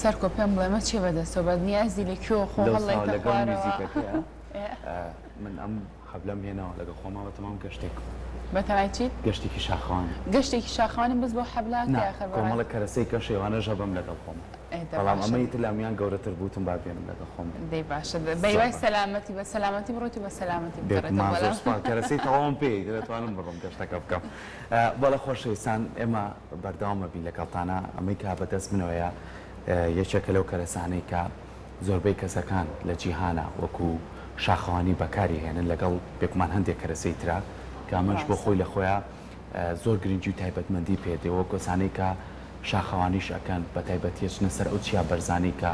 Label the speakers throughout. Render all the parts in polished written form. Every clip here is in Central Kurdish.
Speaker 1: سەرکۆ پێم بڵێ مەچێ بەدەستەوە بە نیازی لە کوێوە خۆ
Speaker 2: لەو
Speaker 1: هەڵڵێیتە
Speaker 2: ساڵ لەگەڵ
Speaker 1: خوارەوە.
Speaker 2: میوزیکەکەیا من ئەم حەبلەم هێناوە لەگەڵ خۆما بەتەمام گەشتێک.
Speaker 1: بەتەمای چیت؟
Speaker 2: گەشتێکی شاخەوانی.
Speaker 1: گەشتێکی شاخەوانی بەس بەو حەبلە
Speaker 2: نا
Speaker 1: ئەکرێ ئاخر بەڕێز.
Speaker 2: کۆمەڵێک کەرەسەی کەش ئێوانەش هەبم لەگەڵ خۆما.
Speaker 1: ئێ دە
Speaker 2: بەڵام
Speaker 1: باشە.
Speaker 2: ئەمە ئیتر لە هەموویان گەورەتر بوو وتم با بێنم لەگەڵ خۆم.
Speaker 1: دەی باشە
Speaker 2: زۆر
Speaker 1: بەهیوای
Speaker 2: باش.
Speaker 1: سەلامەتی بە سەلامەتی بڕۆیت و بە سەلامەتی بگەڕێتەوە
Speaker 2: بێگومان زۆر
Speaker 1: بەڵام.
Speaker 2: سوپاس کەرەسەی تەواوم پێیە ئیتر ئەتوانم بڕۆم گەشتەکە بکەم. بەڵێ خۆشەویستان ئێمە بەردەوام ئەبین لەگەڵتانا ئەمەی کە بەدەست منەوەیە یەکێکە لەو کەرەسانەی کە زۆربەی کەسەکان لە جیهانا وەکو شاخەوانی بەکاری هێنن لەگەڵ بێگومان هەندێک کەرەسەی ترا کە ئەمەش بۆ
Speaker 1: ڕاستە.
Speaker 2: خۆی لە خۆیا زۆر گرنگی و تایبەتمەندی پێ دێ وەک کەسانەی کە شاخەوانیش ئەکەن بە تایبەتی ئەچنە سەر ئەو چیا بەرزانەی کە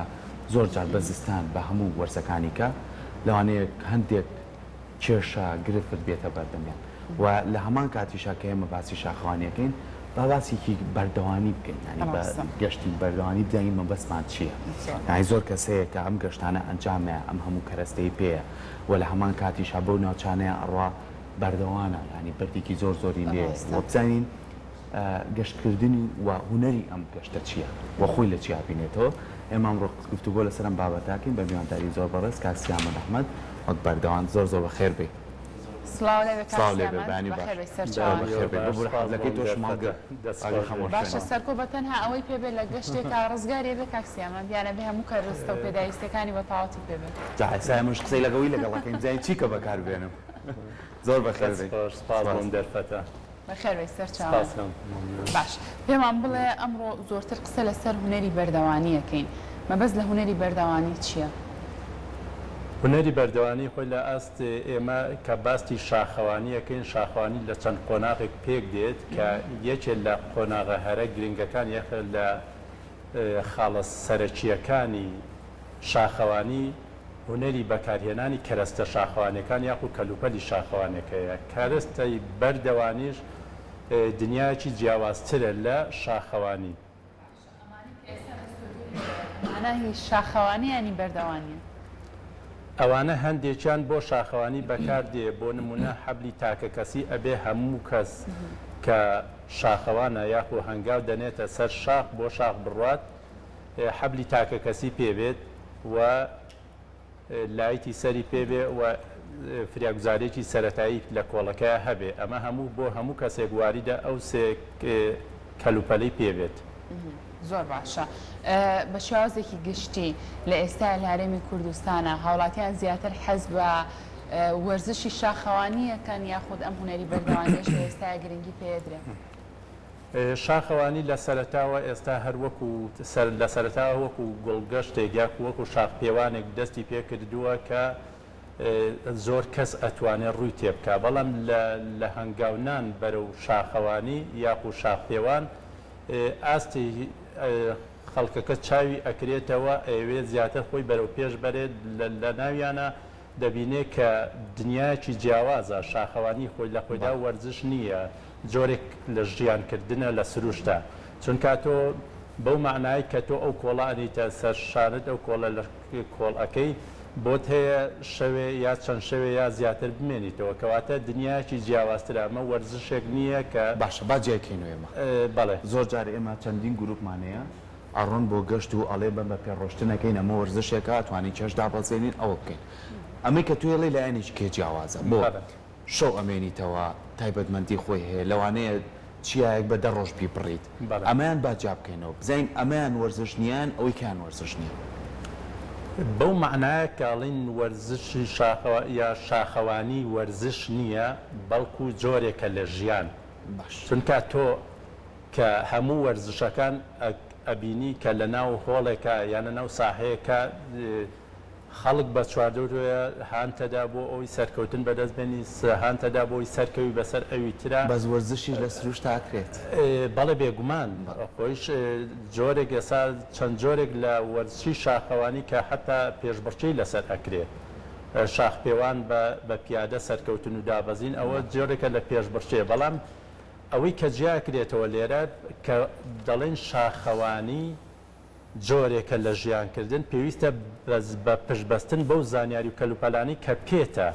Speaker 2: زۆر جار بە زستان بە هەموو وەرزەکانی کە لەوانەیە هەندێک کێشە، گرفت بێتە بەردەمیان و لە هەمان کاتیشا کە ئێمە باسی شاخەوانی ئەکەین با باسێکی بەردەوامی بکەین یانی بە
Speaker 1: ڕاستە.
Speaker 2: گەشتی بەردەوامی بزانین مەبەستمان چییە
Speaker 1: زۆر.
Speaker 2: یانی زۆر کەس هەیە کە ئەم گەشتانە ئەنجامەیە ئەم هەموو کەرەستەی پێیە و لە هەمان کاتیشا بەو ناوچانەیە ئەڕوا بەردەوانە یانی بەردێکی زۆر زۆری لێیە
Speaker 1: ڕاستە.
Speaker 2: و بزانین گەشتکردنی و هونەری ئەم گەشتە چییە و خۆی لە چیا بینێتەوە؟ ئێمە ئەمڕۆ گفتوگۆ لەسەر ئەم بابەتە ئەکەین بە میوانداری زۆر بەڕێز کاک سیامەند ئەحمەد وەک بەردەوام زۆر زۆر بەخێر بێی.
Speaker 1: سڵاو لێبێ کاک
Speaker 2: سڵاو لێبێ
Speaker 1: سیامەند
Speaker 2: بەیانی باش.
Speaker 1: بەخێر بێی
Speaker 2: زۆر
Speaker 1: سەرچاوان.
Speaker 2: بەخێر بێی
Speaker 3: باش
Speaker 2: ببورە
Speaker 3: سپاس
Speaker 2: حەبلەکەی
Speaker 3: بۆم
Speaker 2: تۆشم
Speaker 3: دەرفەتە
Speaker 2: هەڵگرت
Speaker 3: دەست
Speaker 2: ئاگری
Speaker 3: خۆش بێ.
Speaker 2: خەمۆ
Speaker 1: باشە
Speaker 2: شوێنەوە.
Speaker 1: سەرکۆ بەتەنها ئەوەی پێ بێ لە گەشتێکا ڕزگاری ئەبێ کاک سیامەند یان ئەبێ هەموو کەرەستە و پێداویستیەکانی بە تەواوەتی پێ بێ؟
Speaker 2: جا ئێستا ئێمەش قسەی لەگەڵی لەگەڵ ئەکەین بزانین چی کە بەکار بێنم. زۆر بەخێر
Speaker 3: دەست
Speaker 2: بێی.
Speaker 3: خۆش سپاس
Speaker 2: سپاس.
Speaker 3: بۆم دەرفەتە.
Speaker 1: بەخێربێی سەرچاوە.
Speaker 3: سپاس لەم مەمنون.
Speaker 1: باش پێمان بڵێ ئەمڕۆ زۆرتر قسە لەسەر هونەری بەردەوانی ئەکەین مەبەست لە هونەری بەردەوانی چیە؟
Speaker 3: هونەری بەردەوانی خۆی لە ئاست ئێمە کە باستی شاخەوانی ئەکەین شاخەوانی لە چەند قۆناغێک پێک دێت کە یەکێ لە قۆناغە هەرە گرنگەکان یاخە لە خاڵە سەرەکییەکانی شاخەوانی هونەری بەکارهێنانی کەرەستە شاخەوانیەکان یاخو کەلوپەلی شاخەوانیەکەیە، کەرەستەی بەردەوانیش دنیایەکی جیاوازترە لە شاخەوانی.
Speaker 1: باشە ئەمانەی کە ئێستا لە ستۆدیۆ هەیە ئەمانە هی شاخەوانیە یانی بەردەوانیە؟
Speaker 3: ئەوانە هەندێکیان بۆ شاخەوانی بەکار دێ بۆ نمونە حەبلی تاکەکەسی ئەبێ هەموو کەس کە شاخەوانە یاخو هەنگاو دەنێتە سەر شاخ بۆ شاخ بڕوات حەبلی تاکەکەسی پێ بێت و لایتی سەری پێ بێ و فریاگوزارییەکی سەرەتایی لە کۆڵەکەیا هەبێ. ئەمە هەموو بۆ هەموو کەسێک واریدە ئەو سێ کەلوپەلەی پێ بێت.
Speaker 1: زۆر باشە. بە شێوازێکی گشتی لە ئێستایا لە هەرێمی کوردستانا هاوڵاتیان زیاتر حەز بە وەرزشی شاخەوانی ئەکەن یاخود ئەم هونەری بەردەوانیەش لە ئێستایا گرنگی پێ ئەدرێ؟
Speaker 3: شاخەوانی لە سەرەتاوە ئێستا هەر وەکو لە سەرەتاوە وەکو گوڵگەشتێک یاخو وەکو شاخ پێوانێک دەستی پێ کردووە کە زۆر کەس ئەتوانێ ڕووی تێ بکا بەڵام لە لە هەنگاونان بەرەو شاخەوانی یاخو شاخ پێوان ئاستی خەڵکەکە چاوی ئەکرێتەوە ئەیەوێ زیاتر خۆی بەرەو پێش بەرێت لە ناویانە دەبینێ کە دنیایەکی جیاوازە، شاخەوانی خۆی لە خۆیدا وەرزش نییە، جۆرێک لە ژیان کردنە لە سروشتا، چونکا تۆ بەو مەعنای کە تۆ ئەو کۆڵە ئەنیتە سەر شانت ئەو کۆڵە لە کۆڵ ئەکەی بۆت هەیە شەوێ یا چەند شەوێ یا زیاتر بمێنیتەوە، کەواتە دنیایەکی جیاوازترە، ئەمە وەرزشێک نییە کە.
Speaker 2: باشە با جیای کەینەوە ئێمە.
Speaker 3: بەڵێ.
Speaker 2: زۆر جار ئێمە چەندین گروپمان هەیە ئەڕۆن بۆ گەشت و ئەڵێ بە بە پێ ڕۆشتنەکەین ئەمە وەرزشێکە ئەتوانین کێش دابەزێنین ئەوە بکەین ئەمەی کە تۆ ئەڵێی لایەنێکی کێ جیاوازە بۆ شەو ئەمێنیتەوە تایبەتمەندی خۆی هەیە لەوانەیە چیایەک بە دە ڕۆژ بیبڕیت ئەمەیان با جیا بکەینەوە بزانین ئەمەیان وەرزش نییە یان ئەوەی کەیان وەرزش نییە.
Speaker 3: بەو مەعنایە کە ئەڵێین وەرزشی شاخەوە یا شاخەوانی وەرزش نییە بەڵکو جۆرێکە لە ژیان
Speaker 2: باش.
Speaker 3: چونکا تۆ کە هەموو وەرزشەکان ئەبینی کە لە ناو هۆڵێکا یان لە ناو ساحەیەکا خەڵک بە چواردەورۆیە هانتەدا بۆ ئەوی سەرکەوتن بەدەست بێنی هانتەدا بۆ ئەوی سەرکەوی بەسەر ئەوی ترا.
Speaker 2: بەس وەرزشیش لە سروشتا ئەکرێت.
Speaker 3: بەڵێ بێگومان خۆیش جۆرێک ئێستا چەند جۆرێک لە وەرزشی شاخەوانی کە حەتا پێشبڕکێی لەسەر ئەکرێ شاخ پێوان بە بە پیادە سەرکەوتن و دابەزین ئەوە جۆرێکە لە پێشبڕکێ بەڵام ئەوەی کە جیاکرێتەوە لێرە کە دەڵێن شاخەوانی جۆرێکە لە ژیانکردن، پێویستە بە پشتبەستن بەو زانیاری و کەلوپەلانەی کە پێتە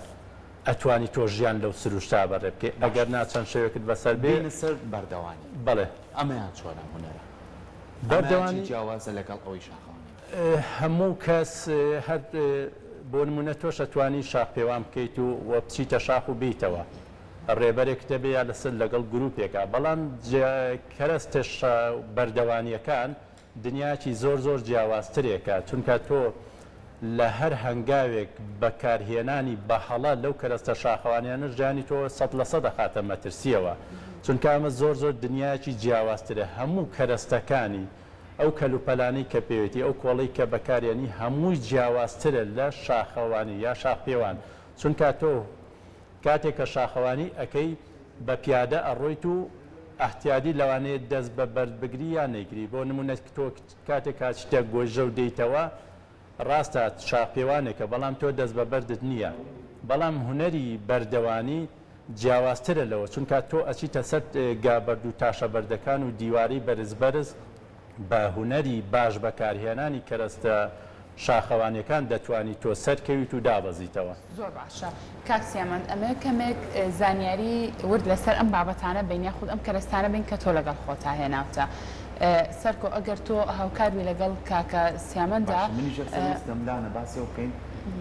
Speaker 3: ئەتوانی تۆ ژیان لەو سروشتا بەڕێ بکەی،
Speaker 2: باشە.
Speaker 3: ئەگەر نا چەند شەوێکت بەسەر بێ.
Speaker 2: بێینە سەر بەردەوانی.
Speaker 3: بەڵێ.
Speaker 2: ئەمەیان چۆنە هونەرە؟ ئەمەیان چی
Speaker 3: بەردەوانی.
Speaker 2: جیاوازە لەگەڵ ئەوەی شاخەوانی؟
Speaker 3: هەموو کەس هەر بۆ نمونە تۆش ئەتوانی شاخ پێوان بکەیت و و بچیتە شاخ و بێیتەوە ڕێبەرێکت هەبێ یا لەسەر لەگەڵ گروپێکا بەڵام کەرەستە بەردەوانیەکان دنیایەکی زۆر زۆر جیاوازترێکە چونکە تۆ لە هەر هەنگاوێک بەکارهێنانی بە هەڵە لەو کەرەستە شاخەوانیانە ژیانی تۆ 100% ئەخاتە مەترسیەوە چونکە ئەمە زۆر زۆر دنیایەکی جیاوازترە هەموو کەرەستەکانی ئەو کەلوپەلانەی کە پێوێتی، ئەو کۆڵەی کە بەکاریەنی هەمووی جیاوازترە لە شاخەوانی یا شاخپێوان، چونکا تۆ کاتێک کە شاخەوانی ئەکەی بە پیادە ئەڕۆیت و ئەحتیادی لەوانەیە دەست بە بەرد بگری یا نەیگری، بۆ نمونە تۆ کاتێک کە ئەچیتە گۆیژە و دێیتەوە ڕاستە شاخپێوانێکە بەڵام تۆ دەست بە بەردت نییە، بەڵام هونەری بەردەوانی جیاوازترە لەوە چونکا تۆ ئەچیتە سەر گابەرد و تاشە بەردەکان و دیوارەی بەرز بەرز بە هونەری باش بەکارهێنانی کەرەستە شاخەوانیەکان دەتوانی تۆ سەرکەویت و دابەزیتەوە.
Speaker 1: زۆر باشە کاک سیامەند ئەمەوێ کەمێک زانیاری ورد لەسەر ئەم بابەتانە بین یاخود ئەم کەرەستانە بین کە تۆ لەگەڵ خۆتا هێناوتە. سەرکۆ ئەگەر تۆ هاوکار بی لەگەڵ کاکە سیامەندا.
Speaker 2: باشە منیش یەکسەر ویستم لانە باسی ئەو بکەین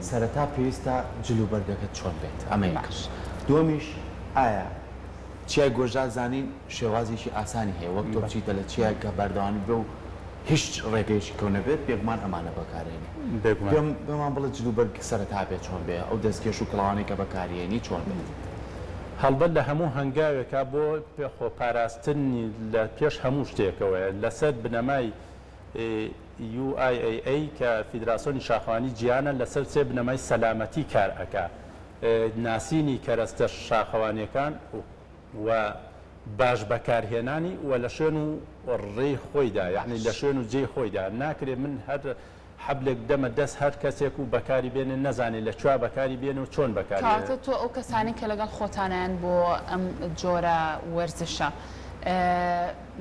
Speaker 2: سەرەتا پێویستە جل و بەرگەکەت چۆن بێت ئەمە یەکەم دووەمیش ئایا چیای گۆژا زانین شێوازێکی ئاسانی هەیە وەک تۆ بچیتە لە چیایەک کە بەردەوامی بێ و هیچ ڕێگەیەکی کەو نەبێت بێگومان ئەمانە بەکارێنی
Speaker 3: بێگومان
Speaker 2: پێم پێمان بڵێ جل و بەرگ سەرەتا بێ چۆن بێ ئەو دەستکێش و کڵاوانەی کە بەکاریێنی چۆن بێت.
Speaker 3: هەڵبەت لە هەموو هەنگاوێکا بۆ خۆپاراستنی لە پێش هەموو شتێکەوەیە لەسەر بنەمای UIAA کە فیدراسۆنی شاخەوانی جیهانە لەسەر سێ بنەمای سەلامەتی کار ئەکا ناسینی کەرەستە شاخەوانیەکان و باش بەکارهێنانی و لە شوێن و ڕێی خۆیدا یەعنی لە شوێن و جێی خۆیدا ناکرێ من هەر حەبلێک بدەمە دەست هەر کەسێک و بەکاری بێنێ نەزانێ لە کوێ بەکاری بێنێ و چۆن بەکاری
Speaker 1: کەواتە تۆ ئەو کەسانەی کە لەگەڵ خۆتانن بۆ ئەم جۆرە وەرزشە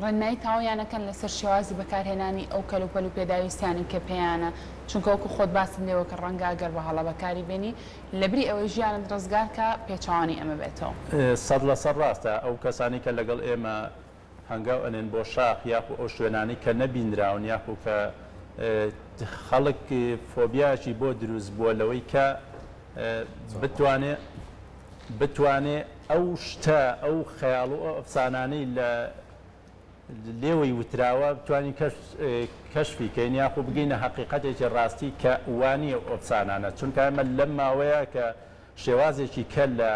Speaker 1: ڕێنمایی تەواویان ئەکەن لەسەر شێوازی بەکارهێنانی ئەو کەلوپەل و پێداویستیانەی کە پێیانە چونکە وەکو خۆت باست لێوە کرد ڕەنگە گەر بە هەڵە بەکاری بێنی لەبری ئەوەی ژیانت ڕزگار کا پێچەوانەی ئەمە بێتەوە.
Speaker 3: 100% ڕاستە ئەو کەسانەی کە لەگەڵ ئێمە هەنگاو ئەنێن بۆ شاخ یاخو ئەو شوێنانەی کە نەبینراون یاخو کە خەڵک فۆبیایەکی بۆ دروست بووە لەوەی کە بتوانێ بتوانێ ئەو شتە ئەو خەیاڵ و ئەو ئەفسانانەی لە لێوەی وتراوە بتوانین کەشفی کەین یاخو بگەینە هەقیقەتێکی ڕاستی کە وانییە ئەو ئەفسانانە چونکە ئێمە لەم ماوەیە کە شێوازێکی کە لە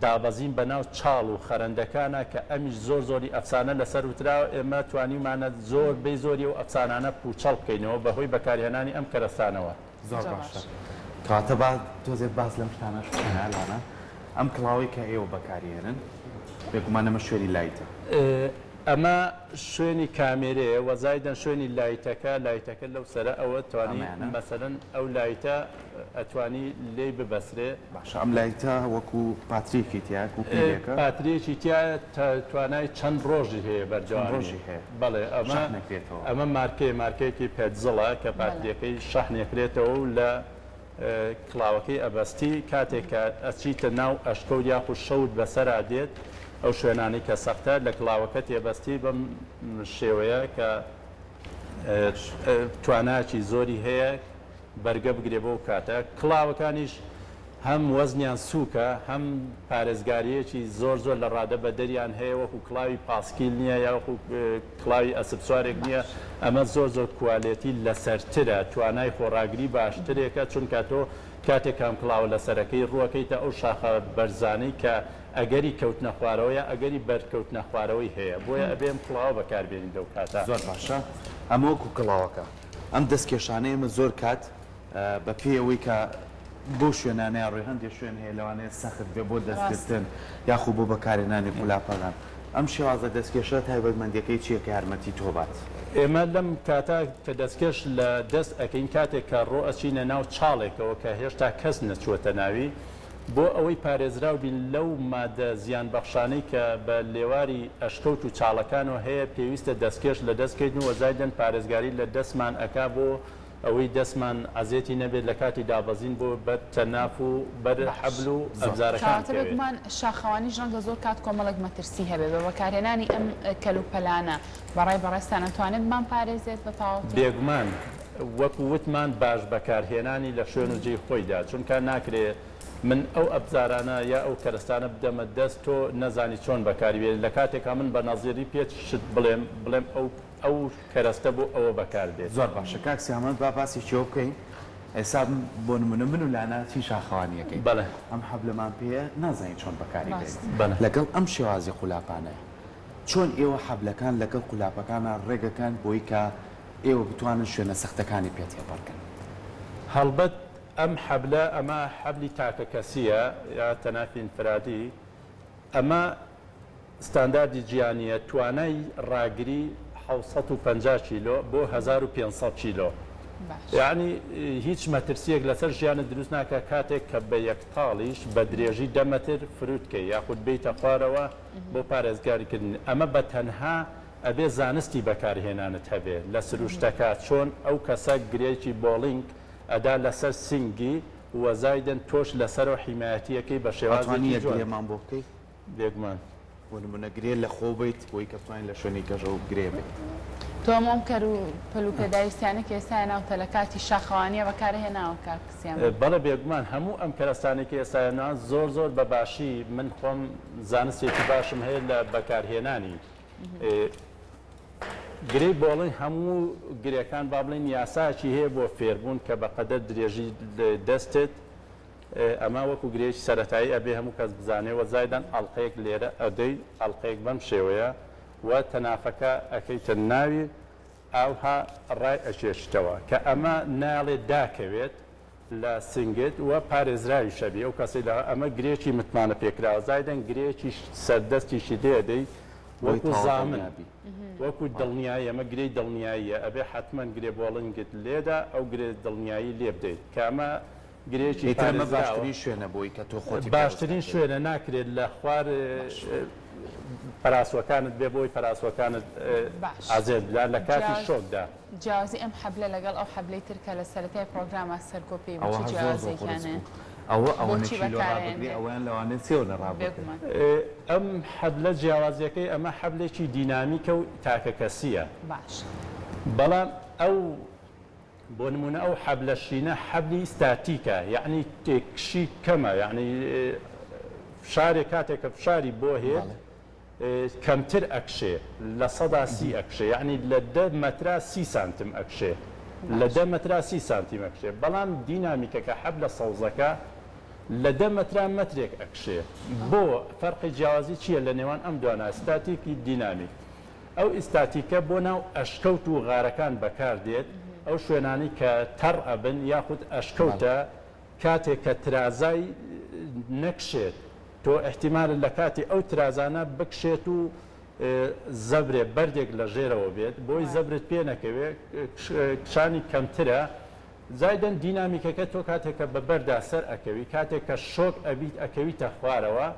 Speaker 3: دابەزین بە ناو چاڵ و خەرەندەکانە کە ئەمیش زۆر زۆری ئەفسانە لەسەر وتراوە، ئێمە توانیومانە زۆر بەی زۆری ئەو ئەفسانانە پووچەڵ بکەینەوە بە هۆی بەکارهێنانی ئەم کەرەستانەوە.
Speaker 2: زۆر باشە کەواتە با تۆزێک باس لەم شتانەش بکەین لانا ئەم کڵاوەی کە ئێوە بەکاری هێنن بێگومان ئەمە شوێنی light ە.
Speaker 3: ئەمە شوێنی کامێرەیە وە زایدەن شوێنی light ەکە light ەکە لەو سەرە ئەوە توانی
Speaker 2: ئەمەیانە؟
Speaker 3: مەسەلەن ئەو light ە ئەتوانی لێی ببەسرێ.
Speaker 2: باشە ئەم light ە وەکو پاتریەکی تیایە وەکو پیلێکە؟
Speaker 3: پاتریەکی تیایە توانای چەند ڕۆژی هەیە
Speaker 2: چەند
Speaker 3: بەردەوامی
Speaker 2: ڕۆژی هەیە
Speaker 3: بەڵێ ئەمە
Speaker 2: شەحن ئەکرێتەوە؟
Speaker 3: ئەمە مارکەیە مارکەیەکی Petzl ە کە
Speaker 1: بەڵێ.
Speaker 3: پاتریەکەی شەحن ئەکرێتەوە و لە کڵاوەکەی ئەبەستی کاتێک کە ئەچیتە ناو ئەشکەوت یاخود شەوت بەسەرا دێت ئەو شوێنانەی کە سەختە لە کڵاوەکەت ئەبەستی بەم شێوەیە کە توانایەکی زۆری هەیە بەرگە بگرێ بەو کاتە کڵاوەکانیش هەم وەزنیان سووکە هەم پارێزگارییەکی زۆر زۆر لە ڕادە بەدەریان هەیە وەکو کڵاوی پاسکیل نییە یاخو کڵاوی ئەسپ سوارێک نییە ئەمە زۆر زۆر کوالێتی لەسەرترە توانای خۆڕاگری باشترێکە چونکە تۆ کاتێک کام کڵاوە لەسەرەکەی ڕووەکەیتە ئەو شاخە بەرزانەی کە ئەگەری کەوتنە خوارەوە یا ئەگەری بەرکەوتنە خوارەوەی هەیە بۆیە ئەبێ ئەم کڵاوە بەکاربێنی لەو کاتە.
Speaker 2: زۆر باشە ئەمە وەکو کڵاوەکە ئەم دەستکێشانەی ئێمە زۆر کات بە پێی ئەوەی کە بەو شوێنانەیا ڕۆی هەندێ شوێن هەیە لەوانەیە سەخت بێ بۆ دەستگرتن یاخو بۆ بەکارهێنانی قولاپەکان ئەم شێوازە دەستکێشە تایبەتمەندیەکەی چیە کە یارمەتی تۆ بات؟
Speaker 3: ئێمە لەم کاتە کە دەستکێش لە دەست ئەکەین کاتێک کە ڕۆ ئەچینە ناو چاڵێکەوە کە هێشتا کەس نەچووەتە ناوی بۆ ئەوەی پارێزراو بین لەو مادە زیان بەخشانەی کە بە لێواری ئەشکەوت و چاڵەکانەوە هەیە پێویستە دەستکێش لە دەست کەین و زایدەن پارێزگاری لە دەستمان ئەکا بۆ ئەوەی دەستمان عەزێتی نەبێت لە کاتی دابەزین بۆ بەر تەناف و بەر
Speaker 1: باش.
Speaker 3: حەبل و
Speaker 2: زۆر.
Speaker 3: ئەبزارەکان
Speaker 1: کەواتە
Speaker 3: بکەوێت.
Speaker 1: بێگومان شاخەوانیش ڕەنگە زۆر کات کۆمەڵێک مەترسی هەبێت بە بەکارهێنانی ئەم کەلوپەلانە بە ڕای بەڕێزتان ئەتوانێت بمانپارێزێت بە تەواوەتی؟
Speaker 3: بێگومان. وەکو وتمان باش بەکارهێنانی لە شوێن و جێی خۆیدا، چونکە ناکرێ من ئەو ئەبزارانە یا ئەو کەرەستانە بدەمە دەست تۆ نەزانی چۆن بەکاری بێنی، لە کاتێکا من بە نەزیری پێت شت بڵێم، بڵێم ئەو ئەو کەرەستە بۆ ئەوە بەکار دێت.
Speaker 2: زۆر باشە کاک سیامەند با باسێکی ئەوە بکەین ئێستا بۆ نمونە من و لانا چین شاخەوانی ئەکەین
Speaker 3: بەڵێ.
Speaker 2: ئەم حەبلەمان پێیە نازانین چۆن بەکاری بێنین
Speaker 3: بەڵێ.
Speaker 2: لەگەڵ ئەم شێوازی قولاپانەیە چۆن ئێوە حەبلەکان لەگەڵ قولاپەکانا ڕێگەکەن بۆی کە ئێوە بتوانن شوێنە سەختەکانی پێ تێپەڕکەن؟
Speaker 3: هەڵبەت ئەم حەبلە ئەمە حەبلی تاکەکەسییە یا تەنافی ئینفرادی ئەمە ستانداردی جیهانییە توانای ڕاگری 750 کیلۆ بۆ 1500 کیلۆ یەعنی هیچ مەترسییەک لەسەر ژیانت دروست ناکات کاتێک کە بە یەکتاڵیش بە درێژی دە مەتر فروت کەی یاخود بێیتە خوارەوە بۆ پارێزگاری کردنی ئەمە بە تەنها ئەبێ زانستی بەکارهێنانت هەبێ لە سروشتەکە چۆن ئەو کەسە گرێکی بۆڵینگ ئەدا لەسەر سینگی و زایدن تۆش لەسەرەوە حیمایەتیەکەی بە
Speaker 2: ئەتوانی
Speaker 3: شێوازێکی
Speaker 2: یەک
Speaker 3: جوان.
Speaker 2: گرێمان بۆ بکەی؟
Speaker 3: بێگومان.
Speaker 2: بۆ نمونە گرێ لە خۆ بیت بۆی کە بتوانین لە شوێنی کەژەوە گرێ بیت.
Speaker 1: تۆ ئەم کەر و پەل و پێداویستیانە کە ئێستا هێناوتە لە کاتی شاخەوانیە بەکار هێناوە کاک سیامەند؟
Speaker 3: بەڵێ بێگومان هەموو ئەم کەرەستانەی کە ئێستا هێناوە زۆر زۆر بە باشی من خۆم زانستێکی باشم هەیە لە بەکارهێنانی گرێی بۆڵنگ هەموو گرێکان با بڵێین یاساکی هەیە بۆ فێربوون کە بەقەدەر درێژی دەستت ئەمە وەکو گرێیەکی سەرەتایی ئەبێ هەموو کەس بزانێ وە زایدان ئەڵقەیەک لێرە ئەدەی ئەڵقەیەک بەم شێوەیە و تەنافەکە ئەکەیتە ناوی ئاوها ڕای ئەکێشیتەوە کە ئەمە نایەڵێ داکەوێت لە سنگت و پارێزراویش ئەبی ئەو کەسەی لە ئەمە گرێکی متمانە پێکراوە زایدەن گرێکی سەردەستیشی لێ ئەدەی
Speaker 2: بۆی
Speaker 3: وەکو
Speaker 2: تەواو
Speaker 3: زامن
Speaker 2: دڵنیا بی.
Speaker 3: وەکو دڵنیایی ئەمە گرێی دڵنیاییە ئەبێ حەتمەن گرێ بۆڵنگت لێدا ئەو گرێ دڵنیایی لێ بدەیت کە ئەمە گرێیەکی
Speaker 2: ئیتر ئەمە
Speaker 3: پارێزراوە.
Speaker 2: باشترین شوێنە بۆی کە تۆ خۆتی پێ ڕزگار
Speaker 3: باشترین
Speaker 2: کەی.
Speaker 3: شوێنە ناکرێت لە خوار پەراسوەکانت بێ بۆی پەراسوەکانت
Speaker 1: باش
Speaker 3: ئازێت بدات لە کاتی
Speaker 1: جیاواز
Speaker 3: شۆکدا.
Speaker 1: جیاوازی ئەم حەبلە لەگەڵ ئەو حەبلەی تر کە لە سەرەتای پڕۆگراما سەرکۆ پێی بوو
Speaker 2: ئەوە
Speaker 1: چ
Speaker 2: هەر زۆر زۆر قورس
Speaker 1: جیاوازیەکیان هەیە؟
Speaker 2: بوو ئەوە ئەوەنە
Speaker 1: بۆچی
Speaker 2: کیلۆ ڕابگری
Speaker 1: بەکارئەهێنرێ؟
Speaker 2: ئەوەیان لەوانەیە سێوەنە ڕابگرن.
Speaker 1: بێگومان.
Speaker 3: ئەم حەبلە جیاوازیەکەی ئەمە حەبلێکی دینامیکە و تاکەکەسیە.
Speaker 1: باش.
Speaker 3: بەڵام ئەو بۆ نموونە ئەو حەبلە شینە حەبلی ستاتیکە یەعنی کشی کەمە یەعنی فشارێک کاتێک کە فشاری بۆ هێت کەمتر ئەکشێ 30% ئەکشێ یەعنی لە دە مەترا سی سانتم ئەکشێ لە دە مەترا سی سانتیم ئەکشێ بەڵام دینامیکەکە حەبلە سەوزەکە لە دە مەترا مەترێک ئەکشێ بۆ فەرقی جیاوازی چییە لە نێوان ئەم دوانە ستاتیکی دینامیک ئەو ئیستاتیکە بۆ ناو ئەشکەوت و غارەکان بەکار دێت، ئەو شوێنانەی کە تەڕ ئەبن یاخود ئەشکەوتە کاتێک کە ترازای نەکشێت تۆ ئیحتیمالە لە کاتی ئەو ترازانە بکشێت و زەبرێ بەردێک لە ژێرەوە بێت بۆی زەبرت پێ نەکەوێ کشانی کەمترە زایدەن دینامیکەکە تۆ کاتێک کە بە بەردا سەر ئەکەوی کاتێک کە شۆک ئەبیت ئەکەویتە خوارەوە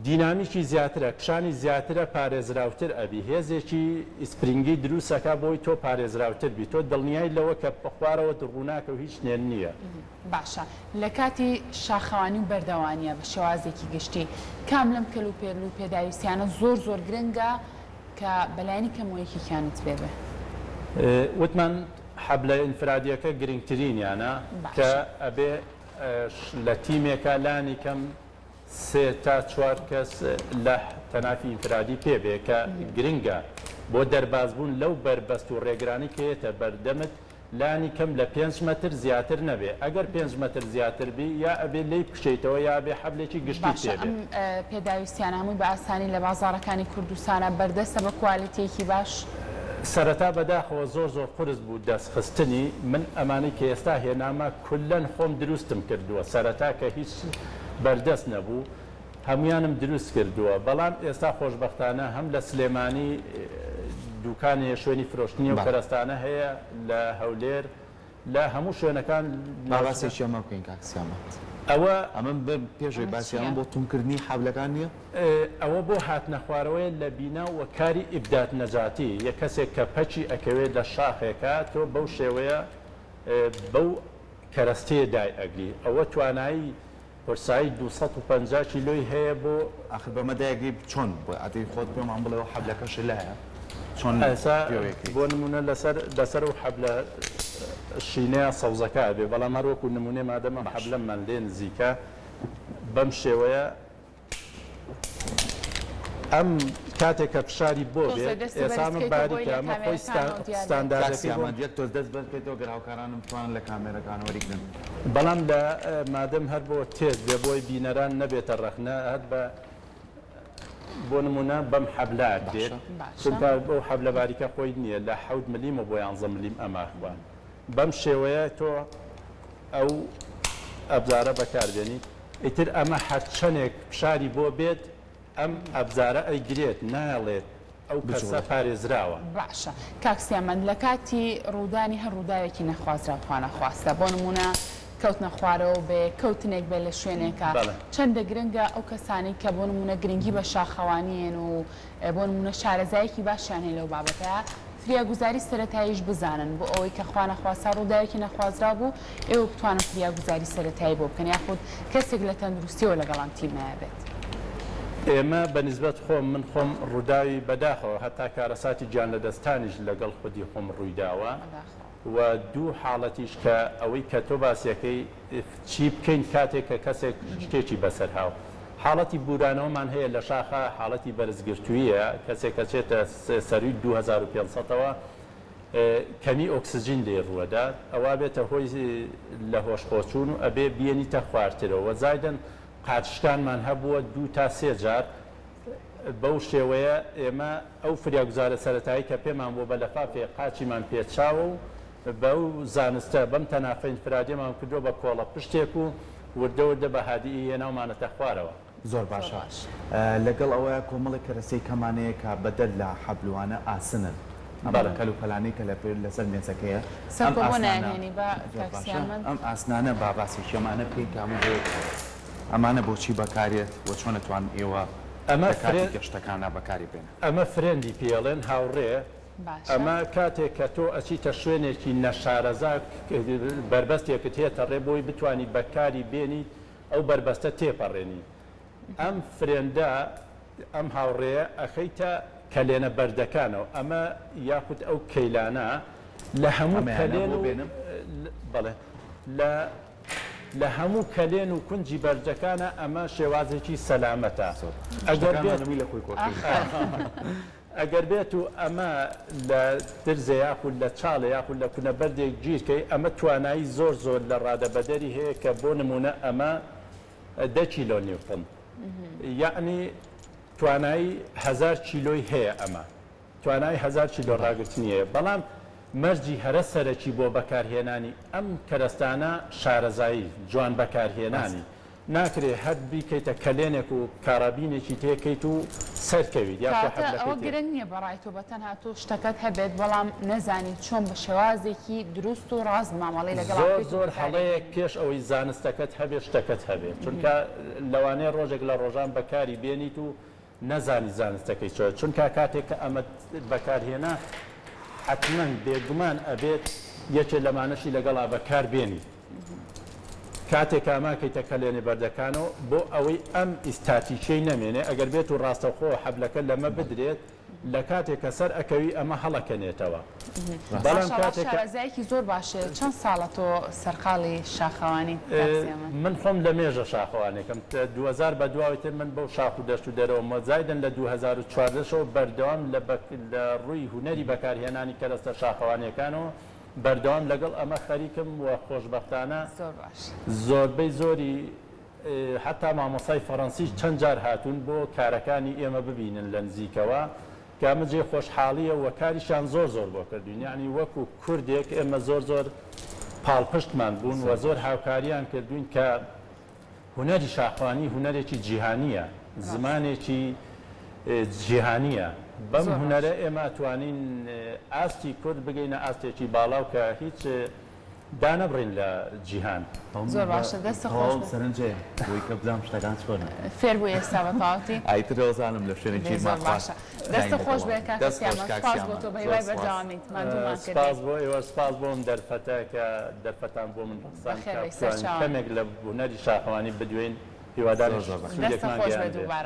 Speaker 3: دینامیکی زیاترە، کشانی زیاترە پارێزراوتر ئەبی، هێزێکی ئیسپرینگی دروست ئەکا بۆی تۆ پارێزراوتر بی، تۆ دڵنیای لەوە کە خوارەوەت ڕووناکە و هیچ نێن نییە.
Speaker 1: باشە لە کاتی شاخەوانی و بەردەوانیە بە شێوازێکی گشتی کام لەم کەل و پێل و پێداویستیانە زۆر زۆر گرنگە کە بەلایەنی کەمەوە یەکێکیانت پێ بێ؟
Speaker 3: وتمان حەبلە ئینفرادیەکە گرنگترینیانە کە
Speaker 1: باشە.
Speaker 3: ئەبێ لە تیمێکا لانی کەم سێ تا چوار کەس لە تەنافی ئینفرادی پێ بێ کە گرنگە بۆ دەربازبوون لەو بەربەست و ڕێگرانەی کە یەتە بەردەمت لانی کەم لە پێنج مەتر زیاتر نەبێ ئەگەر پێنج مەتر زیاتر بی یا ئەبێ لێی بکشێیتەوە یا ئەبێ حەبلێکی گشتیت
Speaker 1: باشە
Speaker 3: پێ بێ.
Speaker 1: ئەم پێداویستیانە هەمووی بە ئاسانی لە بازاڕەکانی کوردستانا بەردەستە بە کوالێتییەکی باش؟
Speaker 3: سەرەتا بەداخەوە زۆر زۆر قورس بوو دەست خستنی، من ئەمانەی کە ئێستا هێنامە کوللەن خۆم دروستم کردووە، سەرەتا کە هیچ بەردەست نەبوو هەموویانم دروست کردووە، بەڵام ئێستا خۆشبەختانە هەم لە سلێمانی دوکان هەیە شوێنی فرۆشتنی ئەو کەرەستانە هەیە، لە هەولێر لە هەموو شوێنەکان
Speaker 2: با باسێکی ئەمە بکەین کاک سیامەند.
Speaker 3: ئەوە.
Speaker 2: ئەمە پێش ئەوەی باسی ئەمە بۆ توندکردنی حەبلەکان نییە؟
Speaker 3: ئەوە بۆ هاتنەخوارەوەیە لە بینا و کاری ئیبدات نەجاتی یە کەسێک کە پەکی ئەکەوێت لە شاخێکا تۆ بەو شێوەیە بەو کەرەستەیە دای ئەگری ئەوە توانایی قورسایی 250 کیلۆی هەیە بۆ
Speaker 2: ئاخر بەمە دایەگری چۆن بۆ ئەدەی خۆت پێمان بڵێ و حەبلەکەشت لایە؟ چۆن
Speaker 3: ئێستا
Speaker 2: پێوەیەکەیت؟
Speaker 3: بۆ نموونە لەسەر لەسەر ئەو حەبلە شینەیە سەوزەکە ئەبێ بەڵام هەر وەکوو نموونەی مادەم ئەم
Speaker 2: باش.
Speaker 3: حەبلەمان لێ نزیکە بەم شێوەیە ئەم کاتێک کە فشاری بۆ
Speaker 1: تۆزێ
Speaker 3: بێت
Speaker 1: دەستی
Speaker 3: ئێستا
Speaker 1: بەرز
Speaker 3: ئەمە
Speaker 1: کەیتەوە بۆی
Speaker 3: باریکە
Speaker 1: لە
Speaker 3: ئەمە خۆی
Speaker 1: کامێرەکانەوە دیار بێت.
Speaker 2: کاک
Speaker 3: ستانداردەکەی بۆ
Speaker 2: سیامەند یەک تۆز دەست بەرز کەیتەوە گەر هاوکارانم بتوانن لە کامێرەکان وەریگرن.
Speaker 3: بەڵام لە مادەم هەر بۆ تێست بێ بۆی بینەران نەبێتە ڕەخنە هەر بە بۆ نموونە بەم حەبلە ئەکرێت
Speaker 2: باشە.
Speaker 1: باشە.
Speaker 3: چونکە ئەو حەبلە باریکە خۆی نییە لە حەوت ملیمە بۆ یانزە ملیم ئەماخوان بەم شێوەیە تۆ ئەو ئەبزارە بەکاربێنی ئیتر ئەمە هەرچەنێک فشاری بۆ بێت ئەم ئەبزارە ئەیگرێت نایەڵێت ئەو کەسە
Speaker 2: بجوڵێت.
Speaker 3: پارێزراوە.
Speaker 1: باشە کاک سیامەند لە کاتی ڕوودانی هەر ڕووداوێکی نەخوازراو خوانەخواستە بۆ نموونە کەوتنە خوارەوە بێ کەوتنێک بێ لە شوێنێکا
Speaker 3: بەڵێ.
Speaker 1: چەندە گرنگە ئەو کەسانەی کە بۆ نموونە گرنگی بە شاخەوانیێن و بۆ نموونە شارەزایەکی باشیان هەیە لەو بابەتە فریاگوزاری سەرەتاییش بزانن بۆ ئەوەی کە خوانەخواستە ڕووداوێکی نەخوازراو بوو ئێوە بتوانن فریاگوزاری سەرەتایی بۆ بکەن یاخود کەسێک لە تەندروستیەوە لەگەڵ ئەم تیمەیا بێت.
Speaker 3: ئێمە بە نیسبەت خۆم من خۆم ڕووداوی بەداخەوە هەتا کارەساتی گیانلەدەستانیش لەگەڵ خودی خۆم ڕوویداوە
Speaker 1: بەداخەوە.
Speaker 3: و دوو حاڵەتیش کە ئەوەی کە تۆ باسیەکەی چی بکەین کاتێک کە کەسێک شتێکی بەسەر هاو حاڵەتی بورانەوەمان هەیە لە شاخا حاڵەتی بەرزگرتوویە کەسێک ئەچێتە سەروی 2500 ەوە کەمی ئۆکسجین لێی ڕووەدات ئەوا بێتە هۆی لە هۆش خۆچوون و ئەبێ بێنیتە خوارترەوە زایدن قاچشکانمان هەبووە دوو تا سێ جار بەو شێوەیە ئێمە ئەو فریاگوزارە سەرەتایی کە پێمان بووە بە لەفافێ قاچیمان پێچاوە و بەو زانستە بەم تەنافە ئینفرادیەمان کردووە بە کۆڵە پشتێک و وردە وردە بە هادیی هێناومانەتە خوارەوە.
Speaker 2: زۆر باشە. لەگەڵ ئەوەیا کۆمەڵێک کەرەسەی کەمان هەیە کە بەدەر لە حەبلوانە ئاسنن. ئەم
Speaker 3: بەڵێ.
Speaker 2: کەلوپەلانەی کە لە لەسەر مێزەکەیە ئەم
Speaker 1: سەرکۆ بۆ
Speaker 2: ئاسنانە
Speaker 1: نایانهێنی با
Speaker 2: زۆر
Speaker 1: کاک
Speaker 2: باشە
Speaker 1: سیامەند.
Speaker 2: ئەم ئاسنانە با باسێکی ئەمانە بکەین کە هەموو بەیەکەوە. ئەمانە بۆچی بەکارێت و چۆن ئەتوانن ئێوە
Speaker 3: ئەمە
Speaker 2: لە کاتی
Speaker 3: فرێ
Speaker 2: گەشتەکانا بەکاری بێنن؟
Speaker 3: ئەمە friend ی پێڵێن هاوڕێ
Speaker 1: باشە.
Speaker 3: ئەمە کاتێک کە تۆ ئەچیتە شوێنێکی نەشارەزا بەربەستێکت هێتە ڕێ بۆی بتوانی بەکاری بێنیت ئەو بەربەستە تێپەڕێنی ئەم friend ە ئەم هاوڕێیە ئەخەیتە کەلێنە بەردەکانەوە ئەمە یاخود ئەو کەیلانە لە هەموو
Speaker 2: ئەمەیانە
Speaker 3: کەلێن
Speaker 2: بۆ
Speaker 3: و
Speaker 2: بێنم؟
Speaker 3: بەڵێ لە لە هەموو کەلێن و کونجی بەرجەکانە ئەمە شێوازێکی سەلامەتە
Speaker 2: زۆر
Speaker 3: ئەگەر
Speaker 2: شتەکانمان
Speaker 3: بێت
Speaker 2: هەمووی لە خۆی کۆکەین.
Speaker 3: ئەگەر بێت و ئەمە لە درزێ یاخود لە چاڵێ یاخود لە کونە بەردێک گیر کەی ئەمە توانایی زۆر زۆر لە ڕادەبەدەری هەیە کە بۆ نموونە ئەمە دە کیلۆ نیوتن یەعنی توانایی هەزار کیلۆی هەیە ئەمە توانای هەزار کیلۆ ڕاگرتنی هەیە، بەڵام مەرجی هەرە سەرەکی بۆ بەکارهێنانی ئەم کەرەستانە شارەزایی، جوان بەکارهێنانی. ناکرێ هەر بیکەیتە کەلێنێک و کارابینێکی تێکەیت و سەرکەویت یاخۆ
Speaker 1: کەواتە ئەوە
Speaker 3: حەبلەکەی تێ.
Speaker 1: گرنگ نییە بەڕای تۆ بەتەنها تۆ شتەکەت هەبێت بەڵام نەزانی چۆن بە شێوازێکی دروست و ڕاست مامەڵەی لەگەڵا
Speaker 3: زۆر
Speaker 1: بکەیت و
Speaker 3: زۆر
Speaker 1: بەکاری
Speaker 3: هەڵەیەک
Speaker 1: بهێنیت.
Speaker 3: پێش ئەوەی زانستەکەت هەبێت شتەکەت هەبێت، چونکە لەوانەیە ڕۆژێک لە ڕۆژان بەکاری بێنیت و نەزانی زانستەکەی چۆنە چونکا کاتێک کە ئەمەت بەکار هێنا حەتمەن بێگومان ئەبێت یەکێ لەمانەشی لەگەڵا بەکار بێنیت کاتێک کە ئەماکەیتە کەلێنی بەردەکانەوە بۆ ئەوەی ئەم ئیستاتیکیەی نەمێنێ ئەگەر بێت و ڕاستەوخۆ حەبلەکە لەمە بدرێت لە کاتێک کە سەر ئەکەوی ئەمە هەڵەکەنێتەوە بەڵام
Speaker 1: ماشاءاللە
Speaker 3: کاتێک کە.
Speaker 1: شارەزایەکی زۆر باشە چەند ساڵە تۆ سەرقاڵی شاخەوانیت کاک سیامەند؟
Speaker 3: من خۆم لە مێژە شاخەوانێکم 2000 بە دواوەی تر من بەو شاخ و دەشت و دەرەوەم وە زایدن لە 2014 شەوە بەردەوام لە بە لە ڕووی هونەری بەکارهێنانی کەرەستە شاخەوانیەکانەوە بەردەوام لەگەڵ ئەمە خەریکم و خۆشبەختانە
Speaker 1: زۆر باش.
Speaker 3: زۆربەی زۆری حەتا مامۆستای فەڕەنسیش چەند جار هاتوون بۆ کارەکانی ئێمە ببینن لە نزیکەوە کە ئەمە جێی خۆشحاڵییە و کاریشیان زۆر زۆر بۆ کردوین یەعنی وەکو کوردێک ئێمە زۆر زۆر پاڵپشتمان بوون و زۆر هاوکاریان کردوین کە هونەری شاخوانی هونەرێکی جیهانییە زمانێکی جیهانییە بەم هونەرە ئێمە ئەتوانین ئاستی کورد بگەینە ئاستێکی باڵا و کە هیچ دانەبڕین لە جیهان.
Speaker 1: زۆر باشە دەستت خۆش
Speaker 2: تەواو
Speaker 1: بێت.
Speaker 2: سەرنجەیە بۆی کە بزانم شتەکان چۆنە.
Speaker 1: فێر بووی ئێستا بە تەواوەتی؟
Speaker 2: ئای تر ئەوزانم لە شوێنێک
Speaker 1: دەی
Speaker 2: گیرمان
Speaker 1: زۆر
Speaker 2: خوارد
Speaker 1: باشە دەستت
Speaker 2: دایم
Speaker 1: خۆش
Speaker 2: لەگەڵ
Speaker 1: بێت کاکە
Speaker 2: دەست خۆش
Speaker 1: سیامەند
Speaker 2: کاک
Speaker 1: سوپاس بۆ
Speaker 2: سیامەند
Speaker 1: تۆ
Speaker 2: زۆر
Speaker 1: بەهیوای
Speaker 2: سوپاس.
Speaker 1: بەردەوامیت ماندوومان کردی.
Speaker 3: سپاس بۆ ئێوەش سپاس بۆ ئەم دەرفەتە کە دەرفەتان بۆ من ڕەخساند
Speaker 1: بەخێر
Speaker 3: کە
Speaker 1: بێی
Speaker 3: بتوانین
Speaker 1: سەرچاوان.
Speaker 3: کەمێک لە هونەری شاخەوانی بدوێین هیوادارم
Speaker 2: زۆر زۆر بەخێر.
Speaker 1: دەستت
Speaker 3: سوودێکمان
Speaker 1: خۆش بێت
Speaker 3: گەیاندبێ.
Speaker 1: دووبارە.